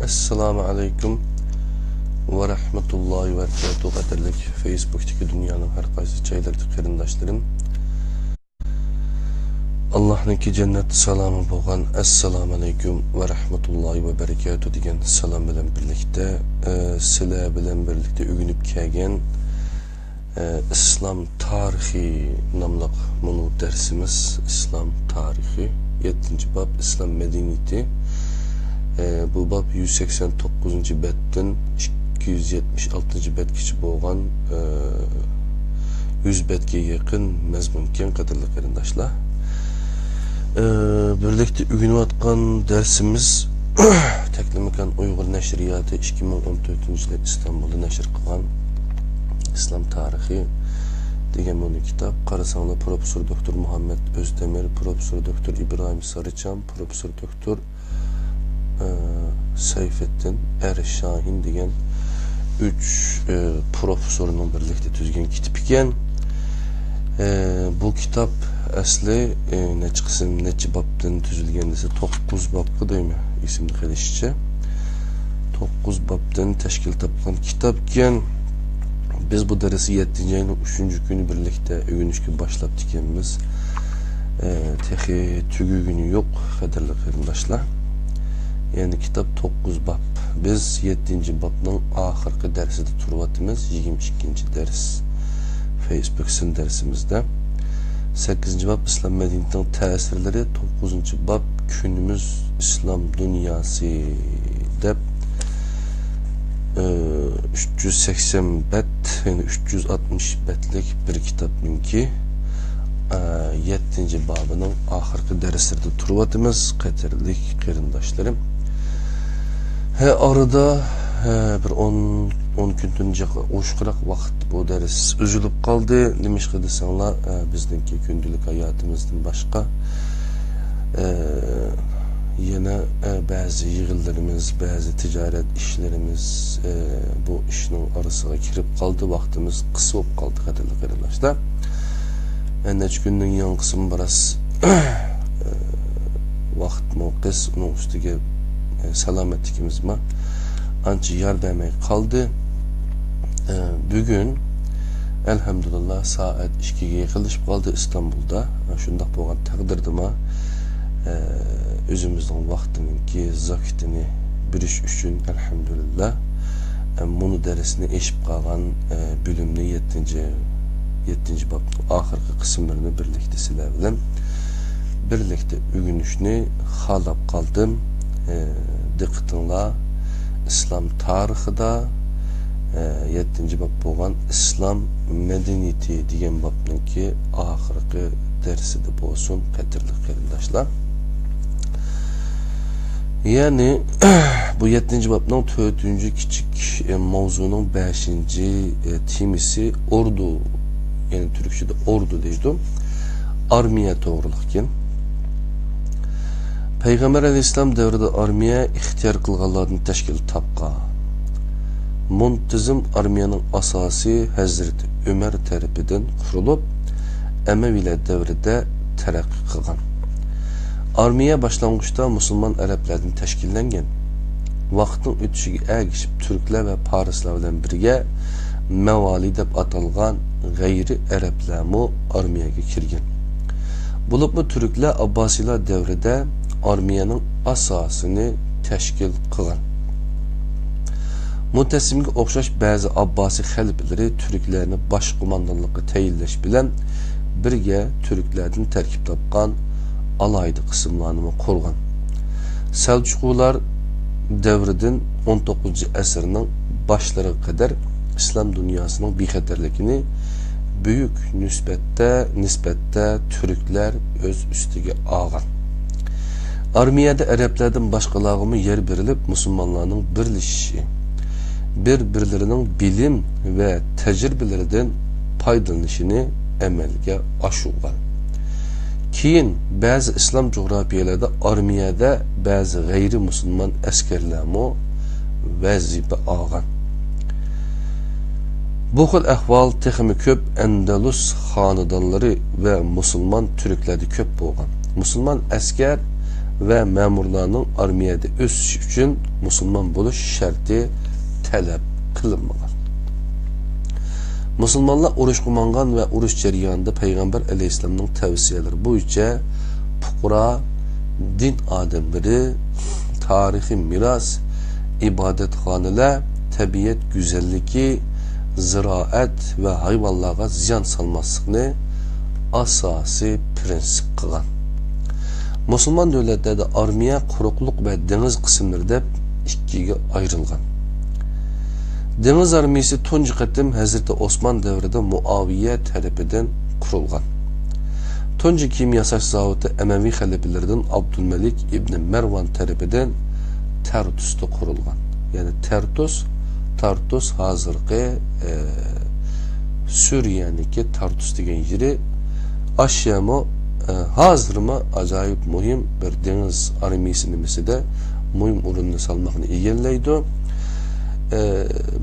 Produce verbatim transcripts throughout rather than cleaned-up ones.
ئەسسالامۇ ئەلەيكۇم ۋە رەھمەتۇللاھى ۋە بەرىكاتۇھ، قەدىرلىك فېيسبۇكتىكى دۇنيانىڭ ھەر قايسى جايلىرىدىكى قېرىنداشلىرىم. ئاللاھنىڭكى جەننەت سالامى بولغان ئەسسالامۇ ئەلەيكۇم ۋە رەھمەتۇللاھى ۋە بەرىكاتۇھ دېگەن سالام بىلەن بىرلىكتە، ئە، سىلەر بىلەن بىرلىكتە ئۆگىنىپ كەلگەن، ئە، ئىسلام تارىخى ناملىق مۇنۇ دەرسىمىز، ئىسلام تارىخى، يەتتىنچى باب، ئىسلام مەدەنىيىتى. ئە، بۇ باب يۈز سەكسەن توققۇزىنچى بەتتىن ئىككى يۈز يەتمىش ئالتىنچى بەتكىچە بولغان، ئە، يۈز بەتكە يېقىن مەزمۇنكەن، قەدىرلىك قېرىنداشلار. ئە، بىرلىكتە ئۆگىنىۋاتقان دەرسىمىز تەكلىماكان ئۇيغۇر نەشرىياتى ئىككى مىڭ ئون تۆتىنچى يىلى ئىستانبۇلدا نەشر قىلغان ئىسلام تارىخى دېگەن بۇ كىتاب. قارىساڭلار، پروفېسسور دوكتور مۇھەممەد ئۆزتەمىر، پروفېسسور دوكتور ئىبراھىم سارىچام، پروفېسسور دوكتور، ئە، سەيفىددىن ئەر شاھىن دېگەن ئۈچ، ئە، پروفېسسورنىڭ بىرلىكتە تۈزگەن كىتاب ئىكەن. ئە، بۇ كىتاب ئەسلى، ئە، نەچچە قىسىم، نەچچە بابتىن تۈزۈلگەن دېسە، توققۇز بابقا دەيمەن، ئېسىمدە قېلىشىچە. توققۇز بابتىن تەشكىل تاپقان كىتاب ئىكەن. بىز بۇ دەرسنى يەتتىنچى ئاينىڭ ئۈچىنچى كۈنى بىرلىكتە ئۆگىنىشكە باشلاپتىكەنمىز. ئە، تېخى تۈگىگىنى يوق، قەدىرلىك قېرىنداشلار. يەنى كىتاب توققۇز باب. بىز يەتتىنچى بابنىڭ ئاخىرقى دەرسىدە تۇرۇۋاتىمىز، يىگىرمە ئىككىنچى دەرس. فېيسبۇك سىن دەرسىمىزدە. سەككىزىنچى باب، ئىسلام مەدەنىيىتىنىڭ تەسىرلىرى، توققۇزىنچى باب، كۈنىمىز ئىسلام دۇنياسى دەپ، ئۈچ يۈز سەكسەن بەت، يەنى ئۈچ يۈز ئاتمىش بەتلىك بىر كىتابنىڭكى، ئە، يەتتىنچى بابىنىڭ ئاخىرقى دەرسلىرىدە تۇرۇۋاتىمىز، قەدىرلىك قېرىنداشلىرىم. ھە، ئارىدا، ھە، بىر ئون، ئون كۈندىن جىق-، ئوشۇقراق ۋاقىت بۇ دەرس ئۈزۈلۈپ قالدى. نېمىشقا دېسەڭلار، ئە، بىزنىڭكى كۈندىلىك ھاياتىمىزدىن باشقا، ئە، يەنە، ئە، بەزى يىغىنلىرىمىز، بەزى تىجارەت ئىشلىرىمىز، ئە، بۇ ئىشنىڭ ئارىسىغا كىرىپ قالدى، ۋاقتىمىز قىس بولۇپ قالدى، قەدىرلىك قېرىنداشلار. ئە، نەچچە كۈننىڭ ياڭقىسىمۇ بىراز، ئە، ۋاقىتمۇ قىس، ئۇنىڭ ئۈستىگە، ئە، سالامەتلىكىمىزمۇ ئانچە يار بەرمەي قالدى. ئە، بۈگۈن، ئەلھەمدۇلىللا، سائەت ئىككىگە يېقىنلىشىپ قالدى ئىستانبۇلدا. ئە، شۇنداق بولغان تەقدىردىمۇ، ئە، ئۆزىمىزنىڭ ۋاقتىنىڭكى زاكىتىنى بېرىش ئۈچۈن، ئەلھەمدۇلىللا، ئە، مۇنۇ دەرسنى ئېشىپ قالغان، ئە، بۆلۈمنى يەتتىنچى، يەتتىنچى بابنىڭ ئاخىرقى قىسىملىرىنى بىرلىكتە سىلەر بىلەن بىرلىكتە ئۆگىنىشنى خالاپ قالدىم. ئە، دىققىتىڭلار ئىسلام تارىخىدا، ئە، يەتتىنچى باب بولغان ئىسلام مەدەنىيىتى دېگەن بابنىڭكى ئاخىرقى دەرسىدە بولسۇن، قەدىرلىك قېرىنداشلار. يەنى، بۇ يەتتىنچى بابنىڭ تۆتىنچى كىچىك، ئە، ماۋزۇنىڭ بەشىنچى، ئە، تېمىسى ئوردۇ، يەنى تۈركچىدە ئوردۇ دەيدۇ، ئارمىيە توغرىلىقكەن. پەيغەمبەر ئەلەيھىسسالام دەۋرىدە ئارمىيە ئىختىيار قىلغانلاردىن تەشكىل تاپقان. مۇنتىزىم ئارمىيەنىڭ ئاساسى ھەزرىتى ئۆمەر تەرىپىدىن قۇرۇلۇپ، ئەمەۋىيلەر دەۋرىدە تەرەققىي قىلغان. ئارمىيە باشلانغۇچتا مۇسۇلمان ئەرەبلەردىن تەشكىللەنگەن. ۋاقىتنىڭ ئۆتۈشىگە ئەگىشىپ، تۈركلەر ۋە پارسلار بىلەن بىرگە مەۋالى دەپ ئاتالغان غەيرىي ئەرەبلەرمۇ ئارمىيەگە كىرگەن. بولۇپمۇ تۈركلەر ئابباسىيلار دەۋرىدە ئارمىيەنىڭ ئاساسىنى تەشكىل قىلغان. مۇتەسسىمگە ئوخشاش بەزى ئابباسىي خەلىپىلىرى تۈركلەرنى باش قوماندانلىققا تەيىنلەش بىلەن بىرگە تۈركلەردىن تەركىب تاپقان ئالاھىدە قىسىملارنىمۇ قۇرغان. سەلجۇقۇلار دەۋرىدىن ئون توققۇزىنچى ئەسىرنىڭ باشلىرىغا قەدەر ئىسلام دۇنياسىنىڭ بىخەتەرلىكىنى بۈيۈك نىسبەتتە، نىسبەتتە تۈركلەر ئۆز ئۈستىگە ئالغان. ئارمىيەدە ئەرەبلەردىن باشقىلارغىمۇ يەر بېرىلىپ، مۇسۇلمانلارنىڭ بىرلىشىشى، بىر-بىرلىرىنىڭ بىلىم ۋە تەجرىبىلىرىدىن پايدىلىنىشىنى ئەمەلگە ئاشۇرغان. كېيىن بەزى ئىسلام جۇغراپىيەلەردە ئارمىيەدە بەزى غەيرىي مۇسۇلمان ئەسكەرلەرمۇ ۋەزىپە ئالغان. بۇ خىل ئەھۋال تېخىمۇ كۆپ ئەندەلۇس خانىدانلىرى ۋە مۇسۇلمان تۈركلەردە كۆپ بولغان. مۇسۇلمان ئەسكەر ۋە مەمۇرلارنىڭ ئارمىيەدە ئۆسۈشى ئۈچۈن مۇسۇلمان بولۇش شەرتى تەلەپ قىلىنمىغان. مۇسۇلمانلار ئۇرۇشقا ماڭغان ۋە ئۇرۇش جەريانىدا پەيغەمبەر ئەلەيھىسسالامنىڭ تەۋسىيەلىرى بويىچە پۇقرا، دىن ئادەملىرى، تارىخىي مىراس، ئىبادەتخانىلەر، تەبىئەت گۈزەللىكى، زىرائەت ۋە ھايۋانلارغا زىيان سالماسلىقنى ئاساسىي پىرىنسىپ قىلغان. مۇسۇلمان دۆلەتلەردە ئارمىيە قۇرۇقلۇق ۋە دېڭىز قىسىملىرى دەپ ئىككىگە ئايرىلغان. دېڭىز ئارمىيىسى تۇنجى قېتىم ھەزرىتى ئوسمان دەۋرىدە مۇئاۋىيە تەرىپىدىن قۇرۇلغان. تۇنجى كىيىم ياساش زاۋۇتى ئەمەۋى خەلىپىلىرىدىن ئابدۇلمەلىك ئىبنى مەرۋان تەرىپىدىن تەرتۇستا قۇرۇلغان. يەنى تەرتۇس، تارتۇس ھازىرقى، ئە، سۈرىيەنىڭكى تارتۇس دېگەن يېرى. ئاشيەمۇ، ئە، ھازىرمۇ ئاجايىپ مۇھىم بىر دېڭىز ئارمىيىسى نېمىسىدە مۇھىم ئورۇننى سالماقنى ئىگىلەيدۇ. ئە،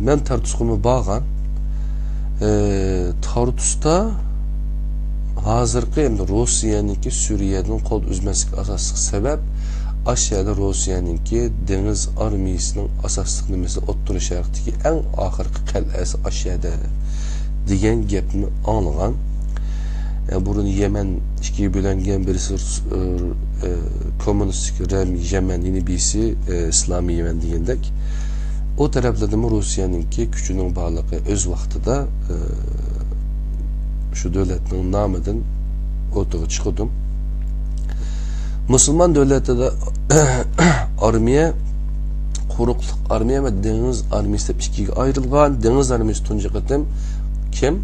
مەن تارتۇسقىمۇ بارغان. ئە، تارتۇستا ھازىرقى ئەمدى روسىيەنىڭكى سۈرىيەدىن قول ئۈزمەسلىك ئاساسلىق سەۋەب، ئاشۇ يەردە روسىيەنىڭكى دېڭىز ئارمىيىسىنىڭ ئاساسلىق نېمىسى ئوتتۇرا شەرقتىكى ئەڭ ئاخىرقى قەلئەسى ئاشۇ يەردە دېگەن گەپنى ئاڭلىغان. ئە، بۇرۇن يەمەن ئىككىگە بۆلۈنگەن، بىرسى، ئە، ئە، كوممۇنىستىك رەم-، يەمەن، يەنە بىرسى، ئە، ئىسلامىي يەمەن دېگەندەك. ئۇ تەرەپلەردىمۇ روسىيەنىڭكى كۈچىنىڭ بارلىقى ئۆز ۋاقتىدا، ئە، شۇ دۆلەتنىڭ نامىدىن ئوتتۇرىغا چىقىدۇ. مۇسۇلمان دۆلەتلىرىدە ئارمىيە، قۇرۇقلۇق ئارمىيە ۋە دېڭىز ئارمىيىسى دەپ ئىككىگە ئايرىلغان. دېڭىز ئارمىيىسى تۇنجى قېتىم كىم؟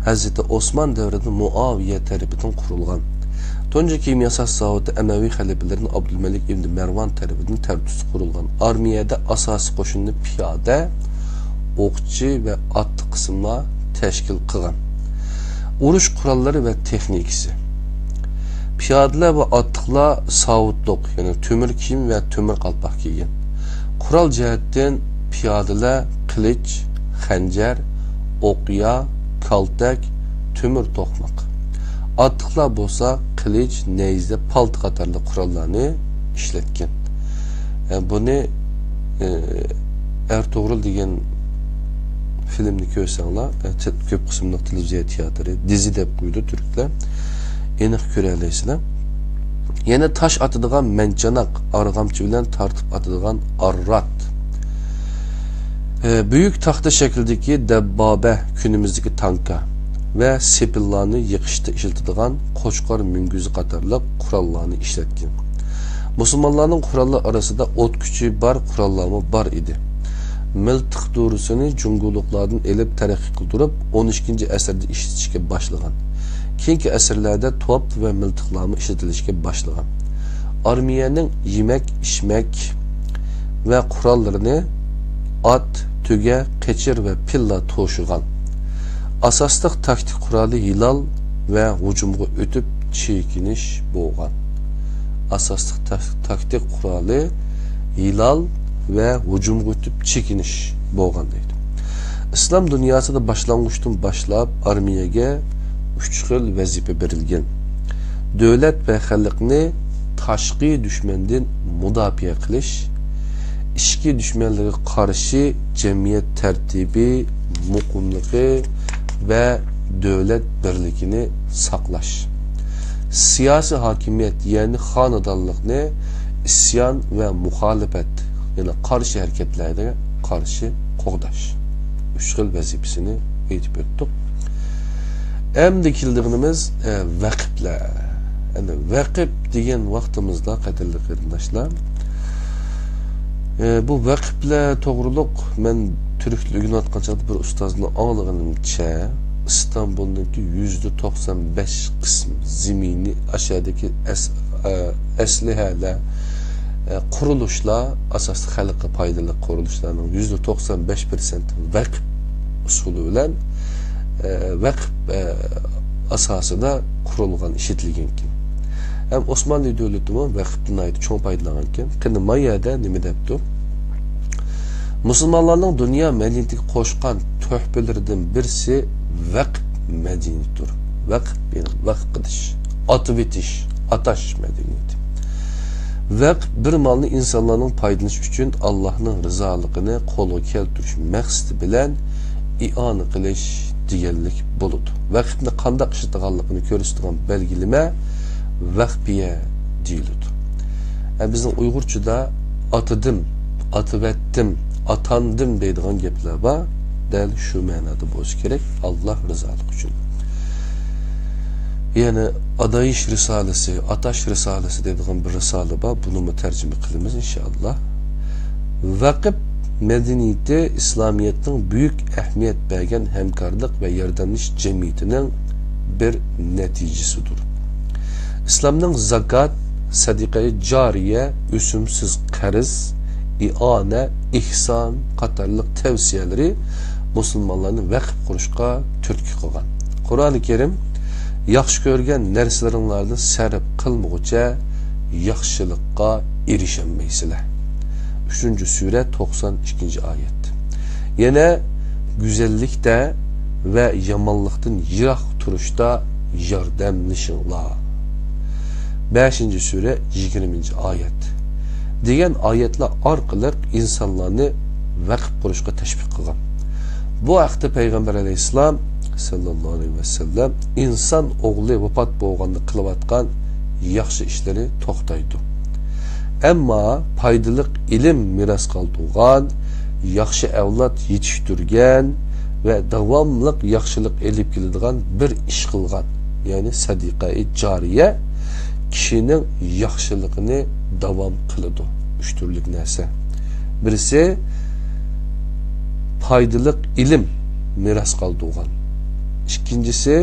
ھەزرىتى ئوسمان دەۋرىدە مۇئاۋىيە تەرىپىدىن قۇرۇلغان. تۇنجى كىيىم ياساش زاۋۇتى ئەمەۋى خەلىپىلىرىدىن ئابدۇلمەلىك ئىبنى مەرۋان تەرىپىدىن تەرتۇستا قۇرۇلغان. ئارمىيەدە ئاساسىي قوشۇننى پىيادە، ئوقچى ۋە ئاتلىق قىسىملار تەشكىل قىلغان. ئۇرۇش قوراللىرى ۋە تېخنىكىسى. پىيادىلەر ۋە ئاتلىقلار ساۋۇتلۇق، يەنى تۆمۈر كىيىم ۋە تۆمۈر قالپاق كىيگەن. قورال جەھەتتىن پىيادىلەر قىلىچ، خەنجەر، ئوقيا، كالتەك، تۆمۈر توقماق. ئاتلىقلار بولسا قىلىچ، نەيزە، پالتا قاتارلىق قوراللارنى ئىشلەتكەن. ئە، بۇنى، ئە، ئەرتۇغرۇل دېگەن فىلىمنى كۆرسەڭلار، ئە، تە-، كۆپ قىسىملىق تېلېۋىزىيە تىياتىرى، دىزى دەپ قويىدۇ تۈركلەر. ئېنىق كۆرەلەيسىلەر. يەنە تاش ئاتىدىغان مەنچاناق، ئارغامچا بىلەن تارتىپ ئاتىدىغان ئاررات. ئە، بۈيۈك تاختا شەكلىدىكى دەببابە، كۈنىمىزدىكى تانكا ۋە سېپىللارنى يېقىشتا ئىشلىتىدىغان قوچقار مۈڭگۈزى قاتارلىق قوراللارنى ئىشلەتكەن. مۇسۇلمانلارنىڭ قوراللىرى ئارىسىدا ئوت كۈچى بار قوراللارمۇ بار ئىدى. مىلتىق دورىسىنى جۇڭگولۇقلاردىن ئېلىپ تەرەققىي قىلدۇرۇپ، ئون ئىككىنچى ئەسىردە ئىشلىتىشكە باشلىغان. كېيىنكى ئەسىرلەردە توپ ۋە مىلتىقلارمۇ ئىشلىتىلىشكە باشلىغان. ئارمىيەنىڭ يېمەك، ئىچمەك ۋە قوراللىرىنى ئات، تۆگە، قېچىر ۋە پىللا توشۇغان. ئاساسلىق تاكتىك قورالى ھىلال ۋە ھۇجۇمغا ئۆتۈپ چېكىنىش بولغان. ئاساسلىق تا-، تاكتىك قورالى ھىلال ۋە ھۇجۇمغا ئۆتۈپ چېكىنىش بولغان دەيدۇ. ئىسلام دۇنياسىدا باشلانغۇچتىن باشلاپ ئارمىيەگە ئۈچ خىل ۋەزىپە بېرىلگەن. دۆلەت ۋە خەلقنى تاشقى دۈشمەندىن مۇداپىئە قىلىش، ئىچكى دۈشمەنلەرگە قارشى جەمئىيەت تەرتىپى، مۇقىملىقى ۋە دۆلەت بىرلىكىنى ساقلاش. سىياسىي ھاكىمىيەت، يەنى خانىدانلىقنى ئىسيان ۋە مۇخالىپەت، يەنى قارشى ھەرىكەتلەرگە قارشى قوغداش. ئۈچ خىل ۋەزىپىسىنى ئېيتىپ ئۆتتۇق. ئەمدى كېلىدىغىنىمىز، ئە، ۋەقىپلەر. ئەمدى ۋەقىپ دېگەن ۋاقتىمىزدا، قەدىرلىك قېرىنداشلار، ئە، بۇ ۋەقىپلەر توغرۇلۇق مەن تۈركتە ئۆگىنىۋاتقان چاغدا بىر ئۇستازدىن ئاڭلىغىنىمچە، ئىستانبۇلنىڭكى يۈزدە توقسان بەش قىسمى زېمىنى ئاشۇ يەردىكى ئەس-، ئە، ئەسلىھەلەر، ئە، قۇرۇلۇشلار، ئاساسلىق خەلققە پايدىلىق قۇرۇلۇشلارنىڭ يۈزدە توقسان بەش پىرسەنتى ۋەقىپ ئۇسۇلى بىلەن، ئە، ۋەقىپ، ئە، ئاساسىدا قۇرۇلغان، ئىشلىتىلگەنكەن. ھەم ئوسمانلى دۆلىتىمۇ ۋەقىپتىن ناھايىتى چوڭ پايدىلانغانكەن. قېنى، مايەدە نېمە دەپتۇ؟ مۇسۇلمانلارنىڭ دۇنيا مەدەنىيىتىگە قوشقان تۆھپىلىرىدىن بىرسى ۋەقىپ مەدەنىيىتىدۇر. ۋەقىپ، يەنى ۋەقىپ قىلىش، ئاتىۋېتىش، ئاتاش مەدەنىيىتى. ۋەقىپ بىر مالنى ئىنسانلارنىڭ پايدىلىنىشى ئۈچۈن ئاللاھنىڭ رىزالىقىنى قولغا كەلتۈرۈش مەقسىتى بىلەن ئىئانە قىلىش دېگەنلىك بولىدۇ. ۋەقىپنى قانداق ئىشلىتىدىغانلىقىنى كۆرسىتىدىغان بەلگىلىمە ۋەقپىيە دېيىلىدۇ. ئە، بىزنىڭ ئۇيغۇرچىدا ئاتىدىم، ئاتىۋەتتىم، ئاتاندىم دەيدىغان گەپلەر بار. دەل شۇ مەنادا بولسا كېرەك، ئاللاھ رىزالىقى ئۈچۈن. يەنە ئادايىش رىسالىسى، ئاتاش رىسالىسى دەيدىغان بىر رىسالە بار، بۇنىمۇ تەرجىمە قىلىمىز ئىنشائاللاھ. ۋەقىپ مەدەنىيىتى ئىسلامىيەتنىڭ بۈيۈك ئەھمىيەت بەرگەن ھەمكارلىق ۋە ياردەملىشىش جەمئىيىتىنىڭ بىر نەتىجىسىدۇر. ئىسلامنىڭ زاكات، سەدىقەي جارىيە، ئۆسۈمسىز قەرز، ئىئانە، ئېھسان قاتارلىق تەۋسىيەلىرى مۇسۇلمانلارنى ۋەقىپ قۇرۇشقا تۈرتكە قىلغان. قۇرئانى كەرىم، ياخشى كۆرگەن نەرسىلىرىڭلاردىن سەرپ قىلمىغۇچە ياخشىلىققا ئېرىشەلمەيسىلەر. ئۈچىنچى سۈرە، توقسان ئىككىنچى ئايەت. يەنە گۈزەللىكتە ۋە يامانلىقتىن يىراق تۇرۇشتا ياردەملىشىڭلار. بەشىنچى سۈرە، يىگىرمىنچى ئايەت. دېگەن ئايەتلەر ئارقىلىق ئىنسانلارنى ۋەقىپ قۇرۇشقا تەشۋىق قىلغان. بۇ ھەقتە پەيغەمبەر ئەلەيھىسسالام سەللەللاھۇ ئەلەيھى ۋەسەللەم، ئىنسان ئوغلى ۋاپات بولغاندا قىلىۋاتقان ياخشى ئىشلىرى توختايدۇ. ئەمما پايدىلىق ئىلىم مىراس قالدۇرغان، ياخشى ئەۋلاد يېتىشتۈرگەن ۋە داۋاملىق ياخشىلىق ئېلىپ كېلىدىغان بىر ئىش قىلغان، يەنى سەدىقەئى جارىيە كىشىنىڭ ياخشىلىقىنى داۋام قىلىدۇ. ئۈچ تۈرلۈك نەرسە. بىرسى، پايدىلىق ئىلىم مىراس قالدۇرغان. ئىككىنچىسى،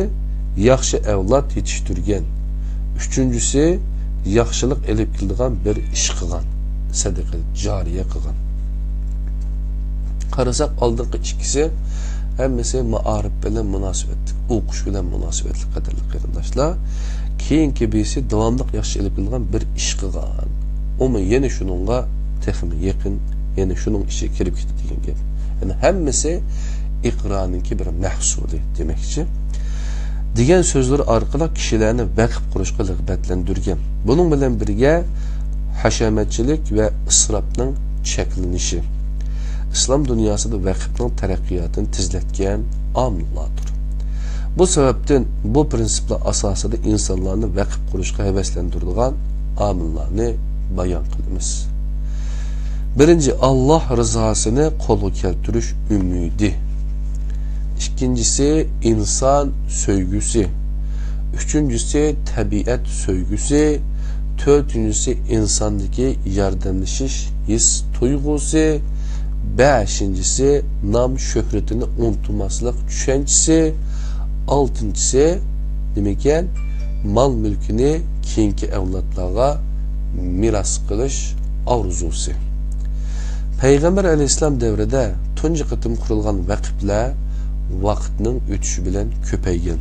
ياخشى ئەۋلاد يېتىشتۈرگەن. ئۈچىنچىسى، ياخشىلىق ئېلىپ كېلىدىغان بىر ئىش قىلغان، سەدىقە جارىيە قىلغان. قارىساق، ئالدىنقى ئىككىسى ھەممىسى مائارىپ بىلەن مۇناسىۋەتلىك، ئوقۇش بىلەن مۇناسىۋەتلىك، قەدىرلىك قېرىنداشلار. كېيىنكى بىرسى داۋاملىق ياخشى ئېلىپ كېلىدىغان بىر ئىش قىلغان. ئۇمۇ يەنە شۇنىڭغا تېخىمۇ يېقىن، يەنە شۇنىڭ ئىچىگە كىرىپ كېتىدۇ دېگەن گەپ. يەنى ھەممىسى ئىقرارنىڭكى بىر مەھسۇلى دېمەكچى. دېگەن سۆزلىرى ئارقىلىق كىشىلەرنى ۋەقىپ قۇرۇشقا رىغبەتلەندۈرگەن. بۇنىڭ بىلەن بىرگە، ھەشەمەتچىلىك ۋە ئىسراپنىڭ چەكلىنىشى ئىسلام دۇنياسىدا ۋەقىپنىڭ تەرەققىياتىنى تېزلەتكەن ئامىللاردۇر. بۇ سەۋەبتىن بۇ پىرىنسىپلار ئاساسىدا ئىنسانلارنى ۋەقىپ قۇرۇشقا ھەۋەسلەندۈرىدىغان ئامىللارنى بايان قىلىمىز. بىرىنچى، ئاللاھ رىزاسىنى قولغا كەلتۈرۈش ئۈمىدى. ئىككىنچىسى، ئىنسان سۆيگۈسى. ئۈچىنچىسى، تەبىئەت سۆيگۈسى. تۆتىنچىسى، ئىنساندىكى ياردەملىشىش ھېس تۇيغۇسى. بەشىنچىسى، نام شۆھرىتىنى ئۇنتۇماسلىق چۈشەنچىسى. ئالتىنچىسى، نېمىكەن؟ مال مۈلكىنى كېيىنكى ئەۋلادلارغا مىراس قىلىش ئارزۇسى. پەيغەمبەر ئەلەيھىسسالام دەۋرىدە تۇنجى قېتىم قۇرۇلغان ۋەقىپلەر ۋاقىتنىڭ ئۆتۈشى بىلەن كۆپەيگەن.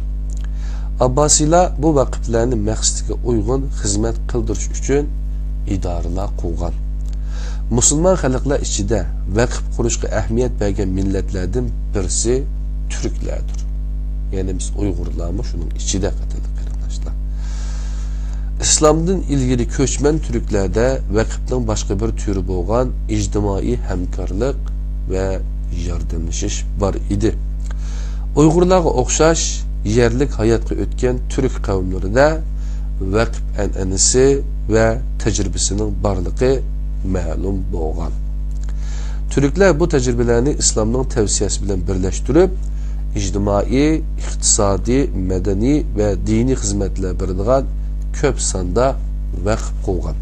ئابباسىيلار بۇ ۋەقىپلەرنى مەقسىتىگە ئۇيغۇن خىزمەت قىلدۇرۇش ئۈچۈن ئىدارىلەر قۇرغان. مۇسۇلمان خەلقلەر ئىچىدە ۋەقىپ قۇرۇشقا ئەھمىيەت بەرگەن مىللەتلەردىن بىرسى تۈركلەردۇر. يەنى بىز ئۇيغۇرلارمۇ شۇنىڭ ئىچىدە، قەدىرلىك قېرىنداشلار. ئىسلامدىن ئىلگىرى كۆچمەن تۈركلەردە ۋەقىپنىڭ باشقا بىر تۈرى بولغان ئىجتىمائىي ھەمكارلىق ۋە ياردەملىشىش بار ئىدى. ئۇيغۇرلارغا ئوخشاش يەرلىك ھاياتقا ئۆتكەن تۈرك قەۋملىرىدە ۋەقىپ ئەنئەنىسى ۋە تەجرىبىسىنىڭ بارلىقى مەلۇم بولغان. تۈركلەر بۇ تەجرىبىلەرنى ئىسلامنىڭ تەۋسىيەسى بىلەن بىرلەشتۈرۈپ، ئىجتىمائىي، ئىقتىسادىي، مەدەنىي ۋە دىنىي خىزمەتلەر بېرىدىغان كۆپ ساندا ۋەقىپ قۇرغان.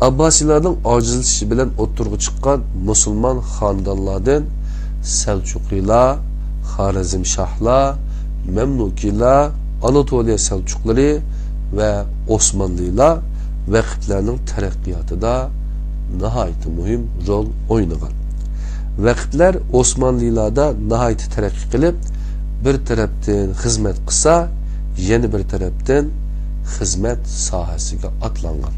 ئابباسىيلارنىڭ ئاجىزلىشىشى بىلەن ئوتتۇرىغا چىققان مۇسۇلمان خانىدانلاردىن سەلچۇقىلار، خارەزمشاھلار، مەملۇكىيلار، ئاناتولىيە سەلچۇقلىرى ۋە ئوسمانلىلار ۋەقىپلەرنىڭ تەرەققىياتىدا ناھايىتى مۇھىم رول ئوينىغان. ۋەقىپلەر ئوسمانلىلاردا ناھايىتى تەرەققىي قىلىپ، بىر تەرەپتىن خىزمەت قىلسا، يەنە بىر تەرەپتىن خىزمەت ساھەسىگە ئاتلانغان.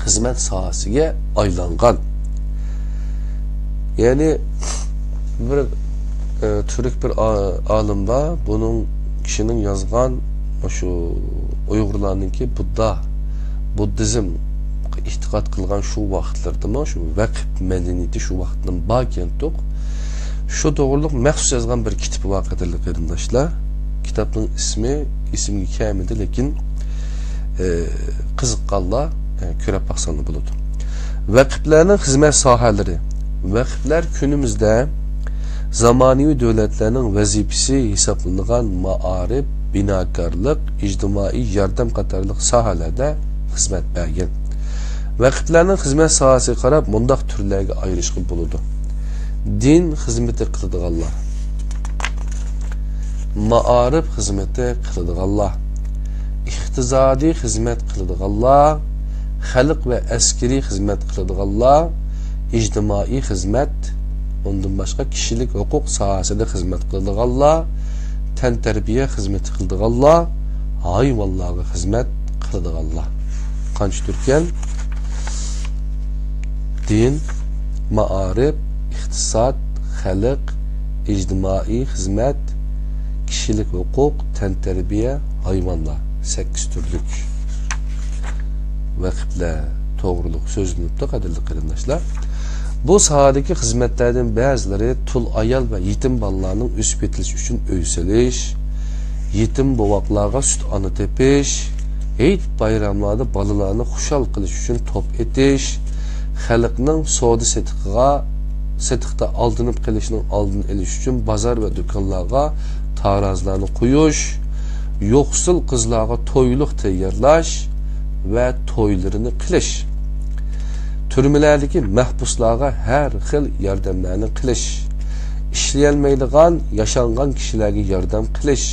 خىزمەت ساھەسىگە ئايلانغان. يەنى بىر، ئە، تۈرك بىر ئا-، ئالىم بار. بۇنىڭ، كىشىنىڭ يازغان شۇ ئۇيغۇرلارنىڭكى بۇددا، بۇددىزم ئېتىقاد قىلغان شۇ ۋاقىتلىرىدىمۇ شۇ ۋەقىپ مەدەنىيىتى شۇ ۋاقىتتىن باركەنتۇق. شۇ توغرۇلۇق مەخسۇس يازغان بىر كىتابى بار، قەدىرلىك قېرىنداشلار. كىتابنىڭ ئىسمى ئېسىمگە كەلمىدى، لېكىن، ئى، قىزىققانلار، ئى، كۆرۈپ باقساڭلار بولىدۇ. ۋەقىپلەرنىڭ خىزمەت ساھەلىرى. ۋەقىپلەر كۈنىمىزدە زامانىۋى دۆلەتلەرنىڭ ۋەزىپىسى ھېسابلىنىدىغان مائارىپ، بىناكارلىق، ئىجتىمائىي ياردەم قاتارلىق ساھەلەردە خىزمەت بەرگەن. ۋەقىپلەرنىڭ خىزمەت ساھەسىگە قاراپ مۇنداق تۈرلەرگە ئايرىشقا بولىدۇ. دىن خىزمىتى قىلىدىغانلار، مائارىپ خىزمىتى قىلىدىغانلار، ئىقتىسادىي خىزمەت قىلىدىغانلار، خەلق ۋە ئەسكىرىي خىزمەت قىلىدىغانلار، ئىجتىمائىي خىزمەت، ئۇندىن باشقا كىشىلىك ھوقۇق ساھەسىدە خىزمەت قىلىدىغانلار، تەنتەربىيە خىزمىتى قىلىدىغانلار، ھايۋانلارغا خىزمەت قىلىدىغانلار. قانچە تۈركەن؟ دىن، مائارىپ، ئىقتىساد، خەلق، ئىجتىمائىي خىزمەت، كىشىلىك ھوقۇق، تەنتەربىيە، ھايۋانلار. سەككىز تۈرلۈك ۋەقىپلەر توغرۇلۇق سۆزلىنىپتۇ، قەدىرلىك قېرىنداشلار. بۇ ساھەدىكى خىزمەتلەردىن بەزىلىرى تۇل ئايال ۋە يېتىم بالىلارنىڭ ئۆسۈپ يېتىلىشى ئۈچۈن ئۆي سېلىش، يېتىم بوۋاقلارغا سۈت ئانا تېپىش، ھېيت بايراملاردا بالىلارنى خۇشال قىلىش ئۈچۈن توپ ئېتىش، خەلقنىڭ سودا سېتىقىغا، سېتىقتا ئالدىنىپ قېلىشنىڭ ئالدىنى ئېلىش ئۈچۈن بازار ۋە دۇكانلارغا تارازىلارنى قويۇش، يوقسۇل قىزلارغا تويلۇق تەييارلاش ۋە تويلىرىنى قىلىش، تۈرمىلەردىكى مەھبۇسلارغا ھەر خىل ياردەملەرنى قىلىش، ئىشلىيەلمەيدىغان، ياشانغان كىشىلەرگە ياردەم قىلىش،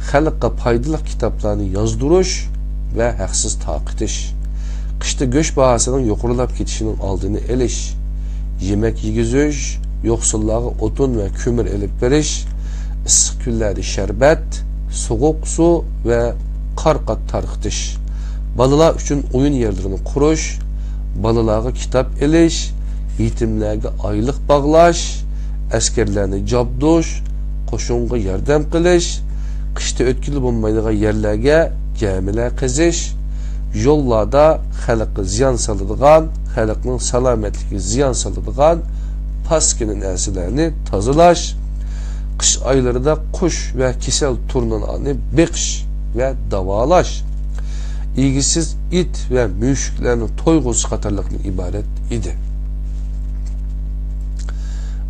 خەلققە پايدىلىق كىتابلارنى يازدۇرۇش ۋە ھەقسىز تارقىتىش، قىشتا گۆش باھاسىنىڭ يۇقىرىلاپ كېتىشىنىڭ ئالدىنى ئېلىش، يېمەك يېگۈزۈش، يوقسۇللارغا ئوتۇن ۋە كۆمۈر ئېلىپ بېرىش، ئىسسىق كۈنلەردە شەربەت، سوغۇق سۇ ۋە قار قات تارقىتىش، بالىلار ئۈچۈن ئويۇن يەرلىرىنى قۇرۇش، بالىلارغا كىتاب ئېلىش، يېتىملەرگە ئايلىق باغلاش، ئەسكەرلەرنى جابدۇش، قوشۇنغا ياردەم قىلىش، قىشتا ئۆتكىلى بولمايدىغان يەرلەرگە گەمىلەر قېزىش، يوللاردا خەلققە زىيان سالىدىغان، خەلقنىڭ سالامەتلىكىگە زىيان سالىدىغان پاسكىنا نەرسىلەرنى تازىلاش، قىش ئايلىرىدا قۇش ۋە كېسەل تۇرنىلارنى بېقىش ۋە داۋالاش، ئىگىسىز ئىت ۋە مۈشۈكلەرنى تويغۇزۇش قاتارلىقتىن ئىبارەت ئىدى.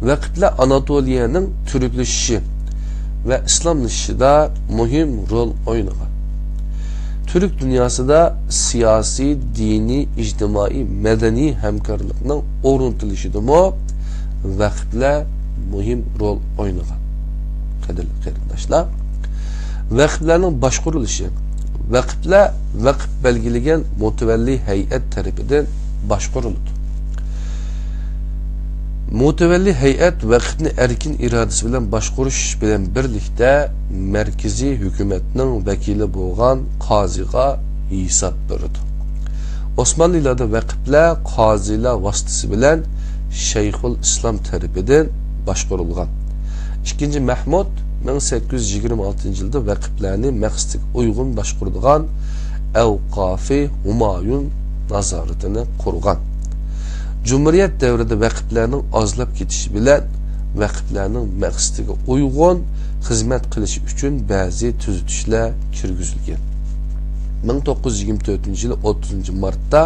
ۋەقىپلەر ئاناتولىيەنىڭ تۈركلىشىشى ۋە ئىسلاملىشىشىدا مۇھىم رول ئوينىغان. تۈرك دۇنياسىدا سىياسىي، دىنىي، ئىجتىمائىي، مەدەنىي ھەمكارلىقنىڭ ئورنىتىلىشىدىمۇ ۋەقىپلەر مۇھىم رول ئوينىغان. قەدىرلىك قېرىنداشلار، ۋەقىپلەرنىڭ باشقۇرۇلۇشى. ۋەقىپلەر ۋەقىپ بەلگىلىگەن مۇتەۋەللى ھەيئەت تەرىپىدىن باشقۇرۇلىدۇ. مۇتەۋەللى ھەيئەت ۋەقىپنى ئەركىن ئىرادىسى بىلەن باشقۇرۇش بىلەن بىرلىكتە، مەركىزىي ھۆكۈمەتنىڭ ۋەكىلى بولغان قازىغا ھېساب بېرىدۇ. ئوسمانلىلاردا ۋەقىپلەر قازىلار ۋاسىتىسى بىلەن شەيخۇل ئىسلام تەرىپىدىن باشقۇرۇلغان. ئىككىنچى مەھمۇد مىڭ سەككىز يۈز يىگىرمە ئالتىنچى يىلدا ۋەقىپلەرنى مەقسىتىگە ئۇيغۇن باشقۇرىدىغان ئەۋقافى ھۇمايۇن نازارىتىنى قۇرغان. جۇمھۇرىيەت دەۋرىدە ۋەقىپلەرنىڭ ئازلاپ كېتىشى بىلەن، ۋەقىپلەرنىڭ مەقسىتىگە ئۇيغۇن خىزمەت قىلىشى ئۈچۈن بەزى تۈزىتىشلەر كىرگۈزۈلگەن. مىڭ توققۇز يۈز يىگىرمە تۆتىنچى يىلى ئوتتۇزىنچى مارتتا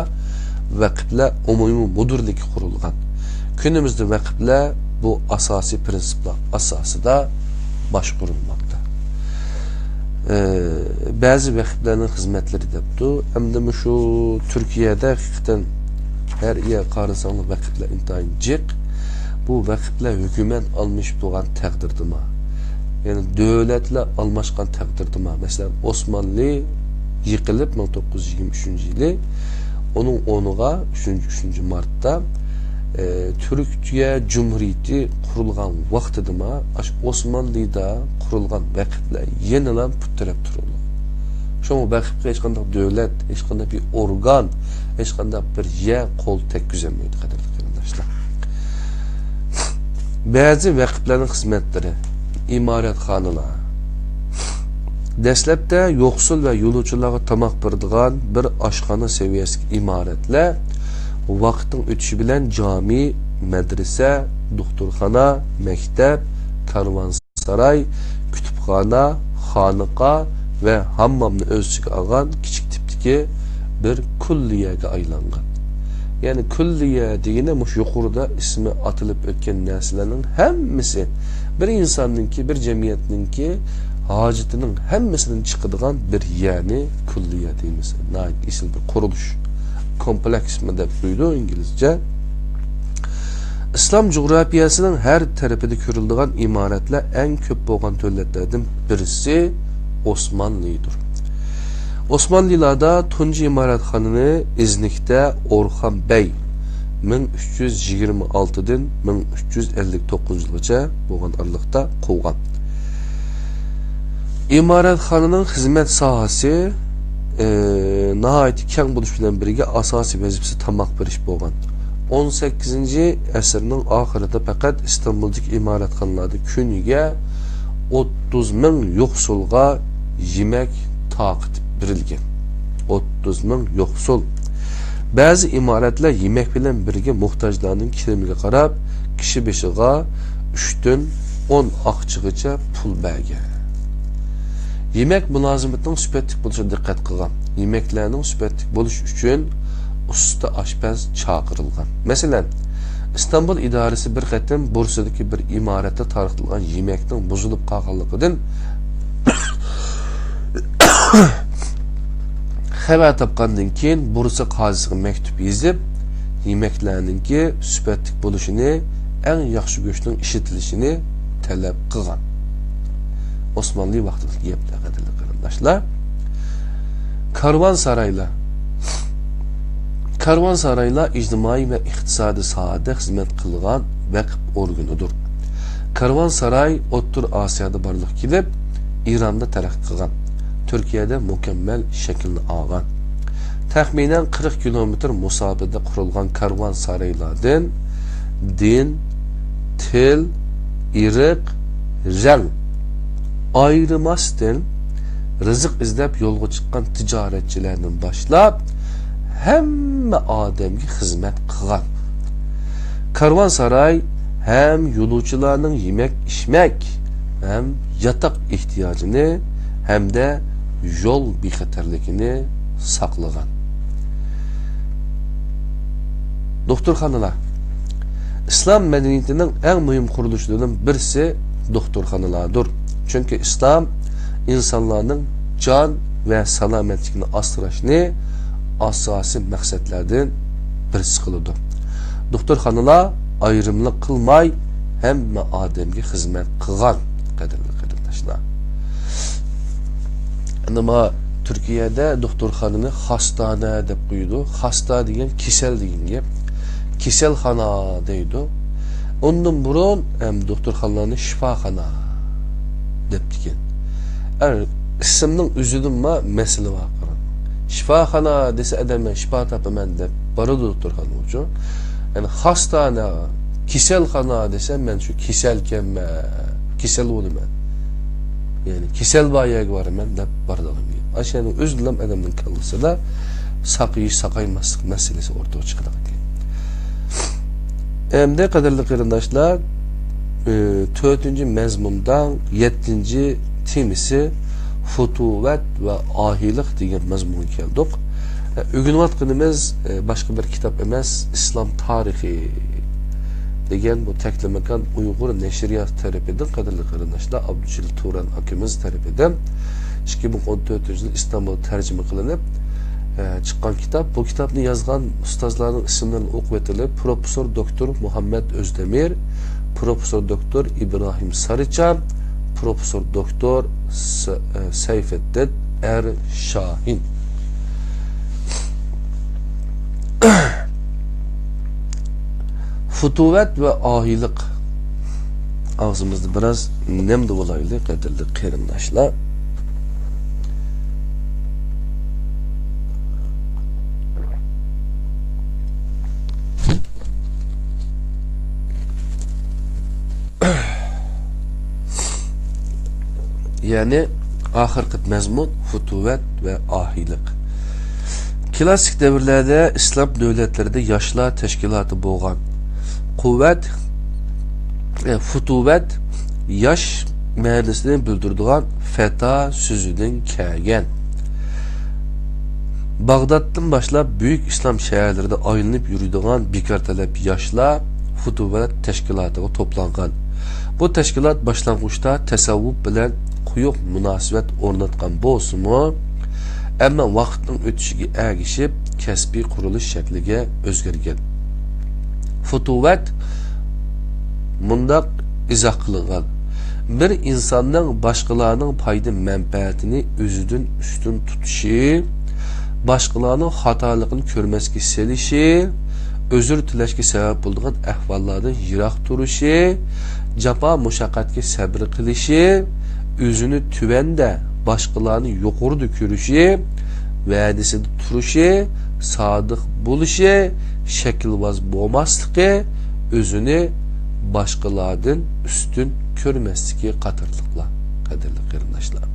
ۋەقىپلەر ئومۇمىي مۇدىرلىكى قۇرۇلغان. كۈنىمىزدە ۋەقىپلەر بۇ ئاساسىي پىرىنسىپلار ئاساسىدا باشقۇرۇلماقتا. ئە، بەزى ۋەقىپلەرنىڭ خىزمەتلىرى دەپتۇ. ئەمدى مۇشۇ تۈركىيەدە ھەقىقەتەن ھەر يەرگە قارىساڭلار ۋەقىپلەر ئىنتايىن جىق. بۇ ۋەقىپلەر ھۆكۈمەت ئالمىشىپ تۇرغان تەقدىردىما؟ يەنى دۆلەتلەر ئالماشقان تەقدىردىما؟ مەسىلەن، ئوسمانلى يىقىلىپ مىڭ توققۇز يۈز يىگىرمە ئۈچىنچى يىلى، ئۇنىڭ ئورنىغا ئۈچىنچى، ئۈچىنچى مارتتا، ئە، تۈركىيە جۇمھۇرىيىتى قۇرۇلغان ۋاقتىدىما ئاشۇ ئوسمانلىدا قۇرۇلغان ۋەقىپلەر يەنىلا پۇت تىرەپ تۇرىدۇ. شۇڭا ۋەقىپكە ھېچقانداق دۆلەت، ھېچقانداق بىر ئورگان، ھېچقانداق بىر يەر قول تەگكۈزەلمەيدۇ، قەدىرلىك قېرىنداشلار. بەزى ۋەقىپلەرنىڭ خىزمەتلىرى، ئىمارەتخانىلار، دەسلەپتە يوقسۇل ۋە يولۇچىلارغا تاماق بېرىدىغان بىر ئاشخانا سەۋىيەسىدىكى ئىمارەتلەر ۋاقىتنىڭ ئۆتۈشى بىلەن جامى، مەدرىسە، دوختۇرخانا، مەكتەپ، كارۋانساراي، كۇتۇپخانا، خانىقا ۋە ھاممامنى ئۆز ئىچىگە ئالغان كىچىك تىپتىكى بىر كۈللىيەگە ئايلانغان. يەنى كۈللىيە دېگىنى مۇشۇ يۇقىرىدا ئىسمى ئاتىلىپ ئۆتكەن نەرسىلەرنىڭ ھەممىسى، بىر ئىنساننىڭكى، بىر جەمئىيەتنىڭكى ھاجىتىنىڭ ھەممىسىدىن چىقىدىغان بىر يەرنى كۈللىيە دەيمىز. ناھايىتى ئېسىل بىر قۇرۇلۇش. كومپلېكسمۇ دەپ دەيدۇ ئىنگلىزچە. ئىسلام جۇغراپىيەسىنىڭ ھەر تەرىپىدە كۆرۈلىدىغان ئىمارەتلەر ئەڭ كۆپ بولغان دۆلەتلەردىن بىرسى ئوسمانلىدۇر. ئوسمانلىلاردا تۇنجى ئىمارەتخانىنى ئىزنىكتە ئورخان بەي مىڭ ئۈچ يۈز يىگىرمە ئالتىدىن مىڭ ئۈچ يۈز ئەللىك توققۇزىنچى يىلغىچە بولغان ئارىلىقتا قۇرغان. ئىمارەتخانىنىڭ خىزمەت ساھەسى، ئى، ناھايىتى كەڭ بولۇش بىلەن بىرگە، ئاساسىي ۋەزىپىسى تاماق بېرىش بولغان. ئون سەككىزىنچى ئەسىرنىڭ ئاخىرىدا پەقەت ئىستانبۇلدىكى ئىمارەتخانىلاردا كۈنىگە ئوتتۇز مىڭ يوقسۇلغا يېمەك تارقىتىپ بېرىلگەن. ئوتتۇز مىڭ يوقسۇل. بەزى ئىمارەتلەر يېمەك بىلەن بىرگە موھتاجلارنىڭ كىرىمىگە قاراپ، كىشى بېشىغا ئۈچتىن ئون ئاقچىغىچە پۇل بەرگەن. يېمەك مۇلازىمىتىنىڭ سۈپەتلىك بولۇشىغا دىققەت قىلغان. يېمەكلەرنىڭ سۈپەتلىك بولۇشى ئۈچۈن ئۇستا ئاشپەز چاقىرىلغان. مەسىلەن، ئىستانبۇل ئىدارىسى بىر قېتىم بۇرسىدىكى بىر ئىمارەتتە تارقىتىلغان يېمەكنىڭ بۇزۇلۇپ قالغانلىقىدىن خەۋەر تاپقاندىن كېيىن، بۇرسا قازىسىغا مەكتۇپ يېزىپ، يېمەكلەرنىڭكى سۈپەتلىك بولۇشىنى، ئەڭ ياخشى گۆشنىڭ ئىشلىتىلىشىنى تەلەپ قىلغان. ئوسمانلى ۋاقتىدىكى گەپلەر، قەدىرلىك قېرىنداشلار. كارۋانسارايلار. كارۋانسارايلار ئىجتىمائىي ۋە ئىقتىسادىي ساھەدە خىزمەت قىلغان ۋەقىپ ئورگىنىدۇر. كارۋانساراي ئوتتۇرا ئاسىيادا بارلىققا كېلىپ، ئىراندا تەرەققىي قىلغان، تۈركىيەدە مۇكەممەل شەكىلنى ئالغان. تەخمىنەن قىرىق كىلومېتىر مۇساپىدە قۇرۇلغان كارۋانسارايلاردىن دىن، تىل، ئىرق، رەڭ ئايرىماستىن، رىزىق ئىزدەپ يولغا چىققان تىجارەتچىلەردىن باشلاپ، ھەممە ئادەمگە خىزمەت قىلغان. كارۋانساراي ھەم يولۇچىلارنىڭ يېمەك-ئىچمەك، ھەم ياتاق ئېھتىياجىنى، ھەمدە يول بىخەتەرلىكىنى ساقلىغان. دوختۇرخانىلار. ئىسلام مەدەنىيىتىنىڭ ئەڭ مۇھىم قۇرۇلۇشلىرىدىن بىرسى دوختۇرخانىلاردۇر. چۈنكى ئىسلام ئىنسانلارنىڭ جان ۋە سالامەتلىكىنى ئاسراشنى ئاساسىي مەقسەتلەردىن بىرسى قىلىدۇ. دوختۇرخانىلار ئايرىملىق قىلماي ھەممە ئادەمگە خىزمەت قىلغان، قەدىرلىك قېرىنداشلار. ئەمما تۈركىيەدە دوختۇرخانىنى خاستانە دەپ قويىدۇ. خاستا دېگەن كېسەل دېگەن گەپ. كېسەلخانا دەيدۇ. ئۇندىن بۇرۇن ھەم دوختۇرخانىلارنى شىپاخانا دەپتىكەن. ئە، ئىسىمنىڭ ئۆزىدىنمۇ مەسىلە بار، قاراڭ. شىپاخانا دېسە ئادەم، مەن شىپا تاپىمەن دەپ بارىدۇ دوختۇرخانىغىچۇ. يەنى خاستانە، كېسەلخانا دېسە، مەن شۇ كېسەلكەنمەن، كېسەل بولىمەن. يەنى كېسەل بار يەرگە بارىمەن دەپ بارىدىغان گەپ. ئاشۇنىڭ ئۆزىدىلا ئادەمنىڭ كاللىسىدا ساقىيىش، ساقايماسلىق مەسىلىسى ئورتىغا چىقىدىغان گەپ. ئەمدى قەدىرلىك قېرىنداشلار، ئى، تۆتىنچى مەزمۇندا يەتتىنچى تېمىسى فۇتۇۋەت ۋە ئاھىلىق دېگەن مەزمۇنغا كەلدۇق. ئە، ئۆگىنىۋاتقىنىمىز، ئە، باشقا بىر كىتاب ئەمەس، ئىسلام تارىخى دېگەن بۇ تەكلىماكان ئۇيغۇر نەشرىياتى تەرىپىدىن، قەدىرلىك قېرىنداشلار، ئابدۇجېلىل تۇران ئاكىمىز تەرىپىدىن ئىككى مىڭ ئون تۆتىنچى يىل ئىستانبۇلدا تەرجىمە قىلىنىپ، ئە، چىققان كىتاب. بۇ كىتابنى يازغان ئۇستازلارنىڭ ئىسىملىرىنى ئوقۇۋېتىلى، پروفېسسور دوكتور مۇھەممەد ئۆزدەمىر، پروفېسسور دوكتور ئىبراھىم سارىچام، پروفېسسور دوكتور س-، ئە، سەيفىددىن ئەرشاھىن. فۇتۇۋەت ۋە ئاھىلىق. ئاغزىمىزنى بىراز نەمدە بولايلى، قەدىرلىك قېرىنداشلار. يەنى ئاخىرقى مەزمۇن، فۇتۇۋەت ۋە ئاھىلىق. كلاسسىك دەۋرلەردە ئىسلام دۆلەتلىرىدە ياشلار تەشكىلاتى بولغان. قۇۋۋەت، ئە، فۇتۇۋەت ياش مەنىسىنى بىلدۈرىدىغان فەتا سۆزىدىن كەلگەن. باغدادتىن باشلاپ بۈيۈك ئىسلام شەھەرلىرىدە ئايلىنىپ يۈرىدىغان بىكار تەلەپ ياشلار فۇتۇۋەت تەشكىلاتىغا توپلانغان. بۇ تەشكىلات باشلانغۇچتا تەسەۋۋۇپ بىلەن قويۇق مۇناسىۋەت ئورناتقان بولسىمۇ، ئەمما ۋاقىتنىڭ ئۆتۈشىگە ئەگىشىپ، كەسپىي قۇرۇلۇش شەكلىگە ئۆزگەرگەن. فۇتۇۋەت مۇنداق ئىزاھ قىلىنغان: بىر ئىنساننىڭ باشقىلارنىڭ پايدا مەنپەئەتىنى ئۆزىدىن ئۈستۈن تۇتۇشى، باشقىلارنىڭ خاتالىقىنى كۆرمەسكە سېلىشى، ئۆزرە تىلەشكە سەۋەب بولىدىغان ئەھۋاللاردىن يىراق تۇرۇشى، جاپا مۇشەققەتكە سەبرى قىلىشى، ئۆزىنى تۆۋەندە، باشقىلارنى يۇقىرىدا كۆرۈشى، ۋەدىسىدە تۇرۇشى، سادىق بولۇشى، شەكىلۋاز بولماسلىقى، ئۆزىنى باشقىلاردىن ئۈستۈن كۆرمەسلىكى قاتارلىقلار، قەدىرلىك قېرىنداشلار.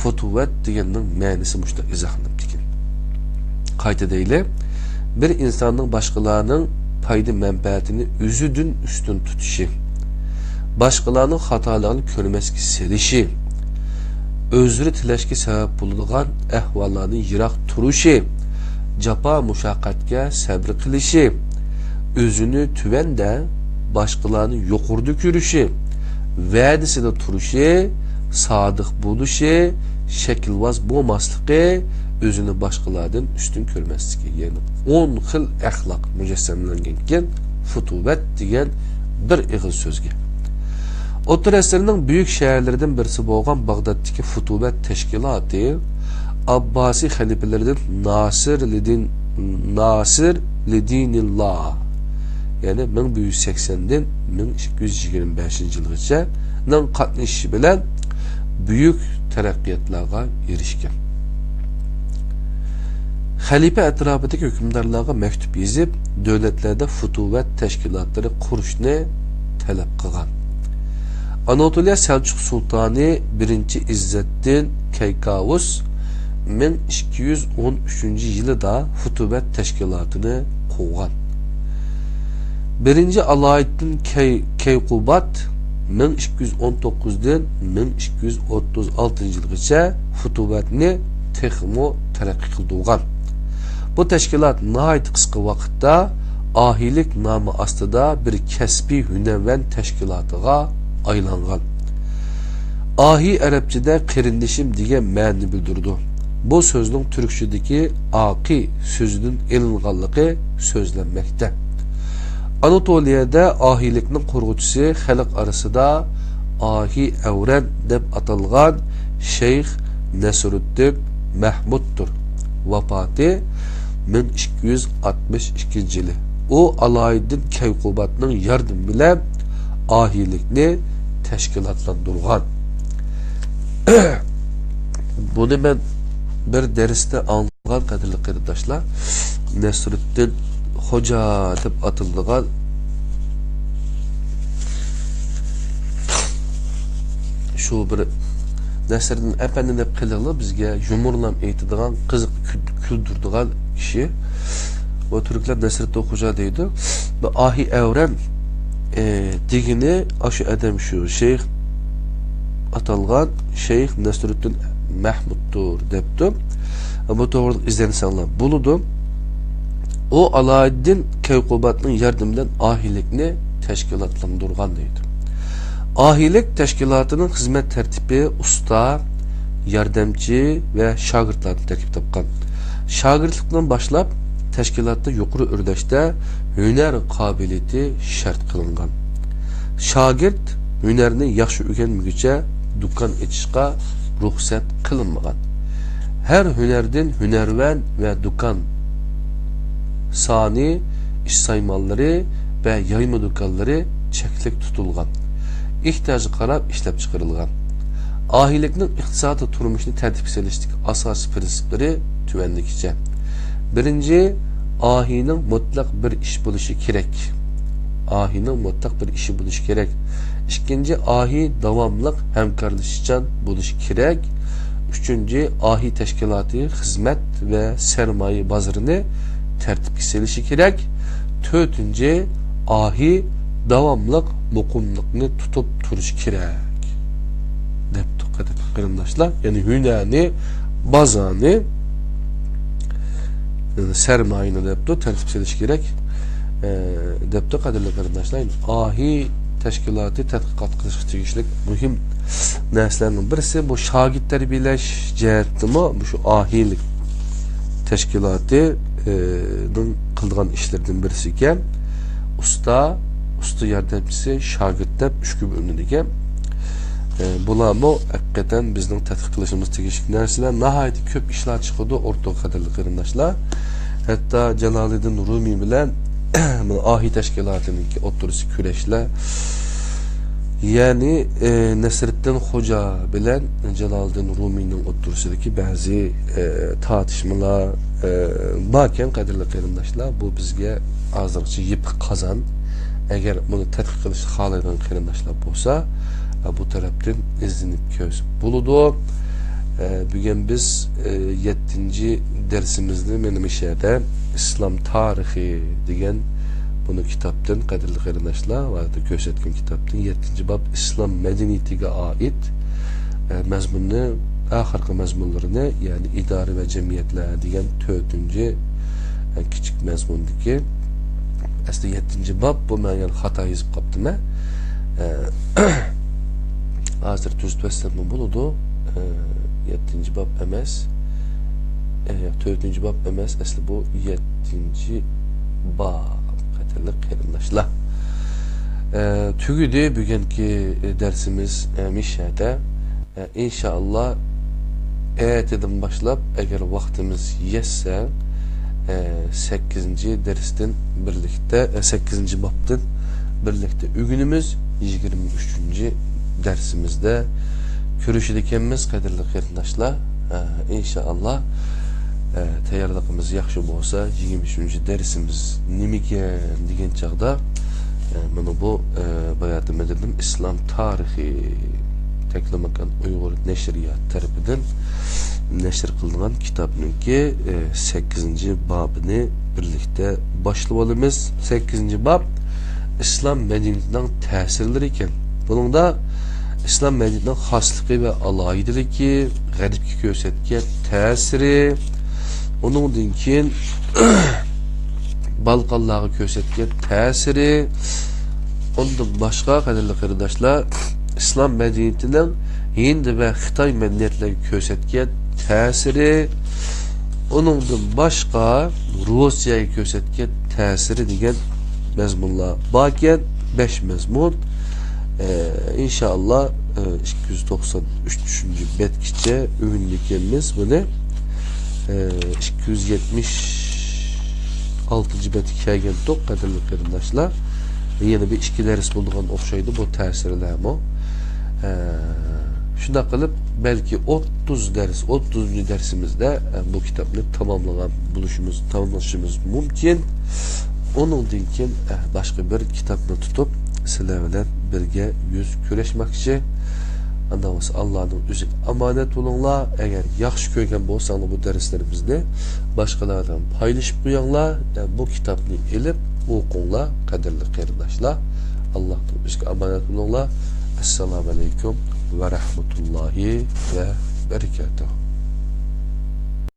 فۇتۇۋەت دېگەننىڭ مەنىسى مۇشۇنداق ئىزاھلىنىپتىكەن. قايتا دەيلى، بىر ئىنساننىڭ باشقىلارنىڭ پايدا مەنپەئەتىنى ئۆزىدىن ئۈستۈن تۇتۇشى، باشقىلارنىڭ خاتالىقىنى كۆرمەسكە سېلىشى، ئۆزرە تىلەشكە سەۋەب بولىدىغان ئەھۋاللاردىن يىراق تۇرۇشى، جاپا مۇشەققەتكە سەبرى قىلىشى، ئۆزىنى تۆۋەندە، باشقىلارنى يۇقىرىدا كۆرۈشى، ۋەدىسىدە تۇرۇشى، سادىق بولۇشى، شەكىلۋاز بولماسلىقى، ئۆزىنى باشقىلاردىن ئۈستۈن كۆرمەسلىكى، يەنى ئون خىل ئەخلاق مۇجەسسەملەنگەنكەن فۇتۇۋەت دېگەن بىر ئېغىز سۆزگە. ئوتتۇرا ئەسىرنىڭ بۈيۈك شەھەرلىرىدىن بىرسى بولغان باغدادتىكى فۇتۇۋەت تەشكىلاتى ئابباسىي خەلىپىلىرىدىن ناسىرلىدىن، ناسىرلىدىنىللا، يەنى مىڭ بىر يۈز سەكسەندىن مىڭ ئىككى يۈز يىگىرمە بەشىنچى يىلغىچە نىڭ قاتنىشىشى بىلەن بۈيۈك تەرەققىياتلارغا ئېرىشكەن. خەلىپە ئەتراپىدىكى ھۆكۈمدارلارغا مەكتۇپ يېزىپ، دۆلەتلەردە فۇتۇۋەت تەشكىلاتلىرى قۇرۇشنى تەلەپ قىلغان. ئاناتولىيە سەلچۇق سۇلتانى بىرىنچى ئىززەتدىن كەيكاۋۇس مىڭ ئىككى يۈز ئون ئۈچىنچى يىلىدا فۇتۇۋەت تەشكىلاتىنى قۇرغان. بىرىنچى ئالايىتتىن كەي-، كەيقۇبات مىڭ ئىككى يۈز ئون توققۇزدىن مىڭ ئىككى يۈز ئوتتۇز ئالتىنچى يىلغىچە فۇتۇۋەتنى تېخىمۇ تەرەققىي قىلدۇرغان. بۇ تەشكىلات ناھايىتى قىسقا ۋاقىتتا ئاھىلىك نامى ئاستىدا بىر كەسپىي ھۈنەرۋەن تەشكىلاتىغا ئايلانغان. ئاھى ئەرەبچىدە قېرىندىشىم دېگەن مەنىنى بىلدۈرىدۇ. بۇ سۆزنىڭ تۈركچىدىكى ئاقى سۆزىدىن ئېلىنغانلىقى سۆزلەنمەكتە. ئاناتولىيەدە ئاھىلىكنىڭ قۇرغۇچىسى خەلق ئارىسىدا ئاھى ئەۋرەن دەپ ئاتالغان شەيخ نەسرۇددىن مەھمۇدتۇر. ۋاپاتى مىڭ ئىككى يۈز ئاتمىش ئىككىنچى يىلى. ئۇ ئالايىدىن كەيقۇباتنىڭ ياردىمى بىلەن ئاھىلىكنى تەشكىلاتلاندۇرغان. بۇنى مەن بىر دەرستە ئاڭلىغان، قەدىرلىك قېرىنداشلار. نەسرۇددىن خوجا دەپ ئاتىلىدىغان شۇ بىر نەسرىدىن ئەپەندى دەپ قېلىڭلار، بىزگە يۇمۇرلام ئېيتىدىغان، قىزىق كۈل-، كۈلدۈرىدىغان كىشى. بۇ تۈركلەر نەسرىدىن خوجا دەيدۇ. بۇ ئاھى ئەۋرەن، ئى، دېگىنى ئاشۇ ئادەم شۇ شەيخ ئاتالغان شەيخ نەسرۇددىن مەھمۇدتۇر دەپتۇ. بۇ توغرىلىق ئىزدەنسەڭلار بولىدۇ. ئۇ ئالايىدىن كەيقۇباتنىڭ ياردىمى بىلەن ئاھىلىكنى تەشكىلاتلاندۇرغان دەيدۇ. ئاھىلىك تەشكىلاتىنىڭ خىزمەت تەرتىپى ئۇستا، ياردەمچى ۋە شاگىرتلاردىن تەركىب تاپقان. شاگىرتلىقتىن باشلاپ تەشكىلاتتا يۇقىرى ئۆرلەشتە ھۈنەر قابىلىيىتى شەرت قىلىنغان. شاگىرت ھۈنەرنى ياخشى ئۆگەنمىگۈچە دۇكان ئېچىشقا رۇخسەت قىلىنمىغان. ھەر ھۈنەردىن ھۈنەرۋەن ۋە دۇكان سانى، ئىش سايمانلىرى ۋە يايما دۇكانلىرى چەكلىك تۇتۇلغان. ئېھتىياجغا قاراپ ئىشلەپچىقىرىلغان. ئاھىلىكنىڭ ئىقتىسادىي تۇرمۇشىنى تەرتىپكە سېلىشتىكى ئاساسىي پىرىنسىپلىرى تۆۋەندىكىچە. بىرىنچى، ئاھىنىڭ مۇتلەق بىر ئىش بولۇشى كېرەك. ئاھىنىڭ مۇتلەق بىر ئىشى بولۇشى كېرەك. ئىككىنچى، ئاھى داۋاملىق ھەمكارلىشىشچان بولۇشى كېرەك. ئۈچىنچى، ئاھى تەشكىلاتى خىزمەت ۋە سەرمايە بازىرىنى تەرتىپكە سېلىشى كېرەك. تۆتىنچى، ئاھى داۋاملىق مۇقىملىقنى تۇتۇپ تۇرۇشى كېرەك، دەپتۇ، قەدىرلىك قېرىنداشلار. يەنى ھۈنەرنى، بازارنى، سەرمايىنى دەپتۇ، تەرتىپ سېلىش كېرەك، ئە، دەپتۇ، قەدىرلىك قېرىنداشلار. ئاھى تەشكىلاتى تەتقىقات قىلىشقا تېگىشلىك مۇھىم نەرسىلەرنىڭ بىرسى، بۇ شاگىرت تەربىيەلەش جەھەتتىمۇ مۇشۇ ئاھىلىك تەشكىلاتى، ئە، نىڭ قىلىدىغان ئىشلىرىدىن بىرسى ئىكەن. ئۇستا، ئۇستا ياردەمچىسى، شاگىرت دەپ ئۈچكە بۆلۈنىدىكەن. ئە، بۇلارمۇ ھەقىقەتەن بىزنىڭ تەتقىق قىلىشىمىز تېگىشلىك نەرسىلەر، ناھايىتى كۆپ ئىشلار چىقىدۇ ئوتتۇرىغا، قەدىرلىك قېرىنداشلار. ھەتتا جالالىدىن رۇمىي بىلەن مانا ئاھى تەشكىلاتىنىڭكى ئوتتۇرىسى كۈرەشلەر. يەنى، ئە، نەسرىدىن خوجا بىلەن جالالىدىن رۇمىينىڭ ئوتتۇرىسىدىكى بەزى، ئە، تارتىشمىلار، ئە، باركەن، قەدىرلىك قېرىنداشلار. بۇ بىزگە ھازىرغىچە يېپىق قازان. ئەگەر بۇنى تەتقىق قىلىشنى خالايدىغان قېرىنداشلار بولسا، ئە، بۇ تەرەپتىن ئىزدىنىپ كۆرسە بولىدۇ. ئە، بۈگۈن بىز، ئە، يەتتىنچى دەرسىمىزنى مانا مۇشۇ يەردە ئىسلام تارىخى دېگەن بۇنى كىتابتىن، قەدىرلىك قېرىنداشلار، ۋە كۆرسەتكەن كىتابتىن يەتتىنچى باب ئىسلام مەدەنىيىتىگە ئائىت، ئە، مەزمۇننى، ئاخىرقى مەزمۇنلىرىنى، يەنى ئىدارە ۋە جەمئىيەتلەر دېگەن تۆتىنچى، ئە، كىچىك مەزمۇندىكى، ئەسلى يەتتىنچى باب، بۇ مەن يەنە خاتا يېزىپ قاپتىمەن. ئە، ھازىر تۈزىتىۋەتسەممۇ بولىدۇ. ئە، يەتتىنچى باب ئەمەس. ئە، ياق، تۆتىنچى باب ئەمەس، ئەسلى بۇ يەتتىنچى باب، قەدىرلىك قېرىنداشلار. ئە، تۈگىدى بۈگۈنكى دەرسىمىز، ئە، مۇشۇ يەردە. ئە، ئىنشائاللا، ئەتىدىن باشلاپ، ئەگەر ۋاقتىمىز يەتسە، ئە، سەككىزىنچى دەرستىن بىرلىكتە، ئە، سەككىزىنچى بابتىن بىرلىكتە ئۆگىنىمىز. يىگىرمە ئۈچىنچى دەرسىمىزدە كۆرۈشىدىكەنمىز، قەدىرلىك قېرىنداشلار. ئە، ئىنشائاللا، ئە، تەييارلىقىمىز ياخشى بولسا، يىگىرمە ئۈچىنچى دەرسىمىز نېمىكەن دېگەن چاغدا، ئە، مانا بۇ، ئە، باياتىن دېدىم، ئىسلام تارىخى، تەكلىماكان ئۇيغۇر نەشرىيات تەرىپىدىن نەشر قىلىنغان كىتابنىڭكى، ئە، سەككىزىنچى بابىنى بىرلىكتە باشلىۋالىمىز. سەككىزىنچى باب ئىسلام مەدەنىيىتىنىڭ تەسىرلىرى ئىكەن. بۇنىڭدا ئىسلام مەدەنىيىتىنىڭ خاسلىقى ۋە ئالاھىدىلىكى، غەربكە كۆرسەتكەن تەسىرى، ئۇنىڭدىن كېيىن بالقانلارغا كۆرسەتكەن تەسىرى، ئۇندىن باشقا، قەدىرلىك قېرىنداشلار، ئىسلام مەدەنىيىتىنىڭ ھىند ۋە خىتاي مەدەنىيەتلىرىگە كۆرسەتكەن تەسىرى، ئۇنىڭدىن باشقا، روسىيەگە كۆرسەتكەن تەسىرى دېگەن مەزمۇنلار باركەن، بەش مەزمۇن. ئە، ئىنشائاللا، ئە، ئىككى يۈز توقسان ئۈچىنچى بەتكىچە ئۆگىنىدىكەنمىز بۇنى. ئە، ئىككى يۈز يەتمىش ئالتىنچى بەتكە كەلگەنتۇق، قەدىرلىك قېرىنداشلار. يەنە بىر ئىككى دەرس بولىدىغان ئوخشايدۇ بۇ تەسىرلەرمۇ. ئە، شۇنداق قىلىپ، بەلكى ئوتتۇز دەرس، ئوتتۇزىنچى دەرسىمىزدە، ئە، بۇ كىتابنى تاماملىغان بولۇشىمىز، تاماملىشىمىز مۇمكىن. ئۇنىڭدىن كېيىن، ئە، باشقا بىر كىتابنى تۇتۇپ، سىلەر بىلەن بىرگە يۈز كۆرۈشمەكچى. ئانداق بولسا، ئاللانىڭ ئۆزىگە ئامانەت بولۇڭلار. ئەگەر ياخشى كۆرگەن بولساڭلار بۇ دەرسلىرىمىزنى، باشقىلار بىلەن پايلىشىپ قويۇڭلار. ئە، بۇ كىتابنى ئېلىپ ئوقۇڭلار، قەدىرلىك قېرىنداشلار. ئاللانىڭ ئۆزىگە ئامانەت بولۇڭلار. ئەسسالامۇ ئەلەيكۇم ۋە رەھمەتۇللاھى ۋە بەرىكاتۇھۇ.